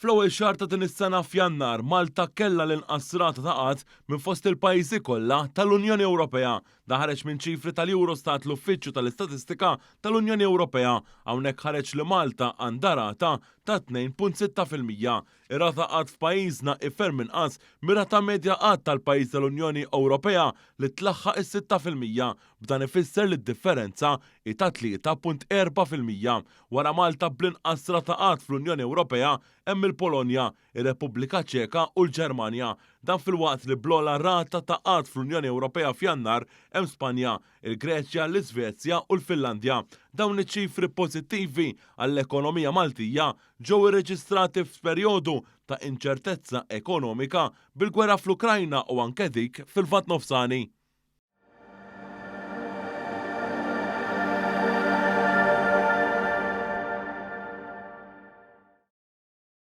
Fl-ewwel xahar ta' din is-sena f'Jannar, Malta kellha l-inqas rata ta' qgħad minn fost il-pajjiżi kollha tal-Unjoni Ewropea. Dan ħareġ minn ċifri tal-Eurostat l-Uffiċċju tal-Istatistika tal-Unjoni Ewropea. Hawnhekk ħareġ li Malta għandha rata ta' 2.6%. Ir-rata qgħad f'pajjiżna hi ferm inqas mir-rata medja qgħad tal-pajjiż tal-Unjoni Ewropea li tlaħħaq is-6%. B'dan ifisser li d-differenza hi ta' 3.4%. Wara Malta bl-inqas rata qgħad fl-Unjoni Ewropea hemm il-Polonja, ir-Repubblika Ċeka u l-Ġermanja. Dan filwaqt li bl-ogħla rata ta' qgħad fl-Unjoni Ewropea f'Jannar hemm Spanja, il-Greċja, l-Iżvezja u l-Finlandja. Dawn iċ-ċifri pożittivi għall-ekonomija Maltija ġew irreġistrati f'perjodu ta' inċertezza ekonomika bil-gwerra fl-Ukrajna u anke dik fil-Lvant Nofsani.